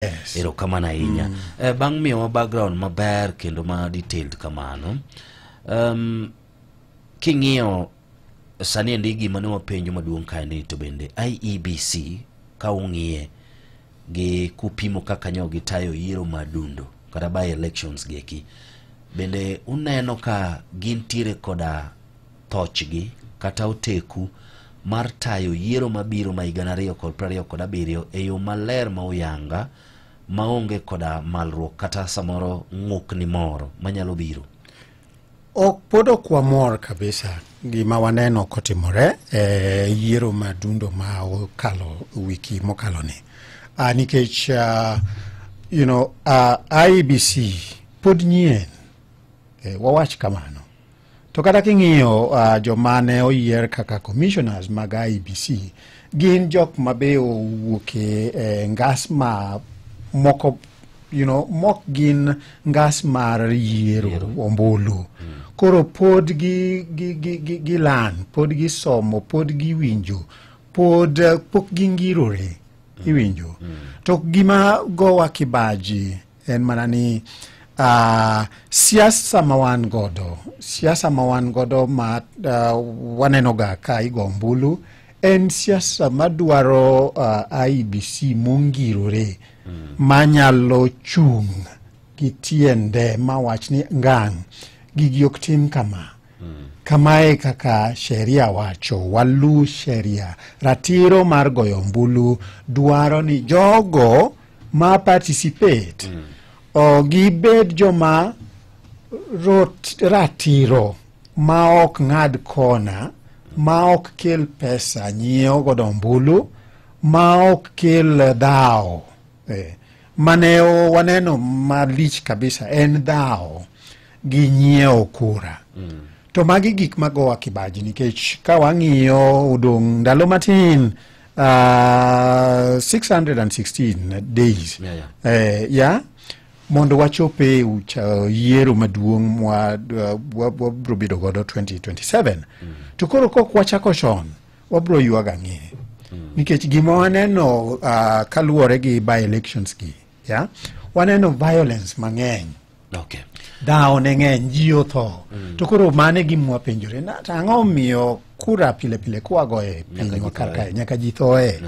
Yes. Erokamano ahinya. Bang' miyowa background maber kendo ma detailed kamano, king'iyo sani endi gima ne wapenjo maduong' kae ni to bende IEBC ka ung'iye gi kupimo kaka nyo gitayo yiero madundo kata by elections gieki, bende uneno ka gintiere koda thochgi kata oteku mar tayo yiero mabiro ma higa 2027 e yo maler ma oyanga maonge koda malruok kata samoro ng'ukni moro manyalo biro? Ok, pod ok wamor kabisa gima waneno kotimore e yiero madundo ma okalo wiki mokalo ni, nikech IEBC pod nyien, wawach kamano. To kata king'iyo joma ne oyier kaka commissioners mag IEBC gin jok ma be owuok e ngas ma moko mok gin ngas mar yiero ombulu. Koro pod gi lan, pod gisomo, pod giwinjo, pod pok gingirore, iwinjo. To gima gowa kibaji en mana ni siasa ma wan godo, siasa ma wan godo ma waneno ga ka igo ombulu en siasa madwaro IEBC mongirore, manyalo chung' gi tiende mawach ni ngang' gigi ok tim kama. Kamae kaka sheria wacho, walu sheria. Ratiro mar goyo ombulu dwaro ni jogo ma participate gibed joma ratiro, ma ok ng'ad kona, ma ok kel pesa nyiewo godo ombulu, ma ok kel dhawo. Mane waneno malich kabisa en dhawo gi nyiewo kura. To magi gik magowa kibaji, nikech ka wang'iyo odong' ndalo matin, 616 days ya mondo wachope yiero maduong' wabro bedo godo 2027. To koro kok wachako chon, wabro ywago ang'e, nikech gima waneno kaluwore gi by elections gi ya waneno violence mang'eny, dhawo ne ng'eny, ji otho. To koro mano e gima wapenjore na to ang'o miyo kura pile pile kwagoye Nyaka pinywa ji kar thoe. Kae nyaka ji thoe.